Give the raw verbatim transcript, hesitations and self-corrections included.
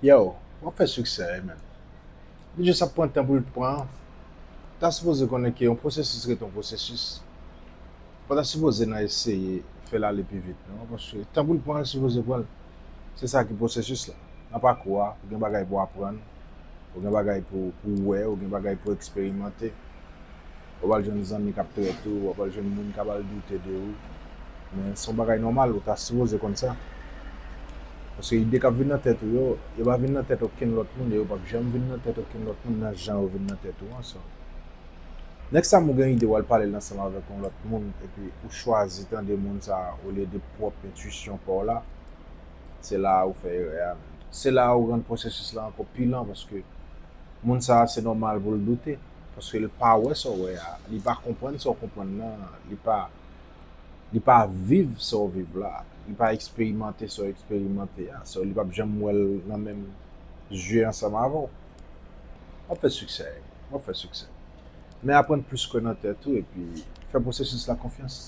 Yo, w ap fè siksè, wi, man. Li jis ap pran tan pou l pran. Ta sipoze konnen ke yon pwosesis rete yon pwosesis. Ou pa ta sipoze nan eseye fè l ale pi vit, non, paske tan pou l pran, l sipoze pran l. Se sa ki pwosesis la. Nan pakou a, ou gen bagay pou aprann, ou gen bagay pou, pou wè, ou gen bagay pou eksperimante. W ap al jwenn zanmi k ap trèt ou, w ap al jwenn moun k ap al doute de ou. Men se yon bagay nòmal, ou ta sipoze konn sa. Paske ide k ap vin nan tèt ou yo, yo pa vin nan tèt okenn lòt moun, e yo p ap janm vin nan tèt okenn lòt moun nan jan yo vin nan tèt ou an. So, next time ou gen ide, w al pale l ansanm avèk yon lòt moun, epi ou chwazi tande moun sa a olye de pwòp entwisyon pa w la, se la a ou fè erè a, man. Se la a ou rann pwosesis la ankò pi lan, paske moun sa a, se nòmal pou l doute, paske l pa wè sa w wè a, li pa konprann sa w konprann nan, li pa, li pa viv sa w viv la, li pa eksperimante sa w eksperimante a, so li p ap janm wè l nan menm zye ansanm avè w. W ap fè siksè, w ap fè siksè. Men aprann plis kwè nan tèt ou epi fè pwosesis la konfyans.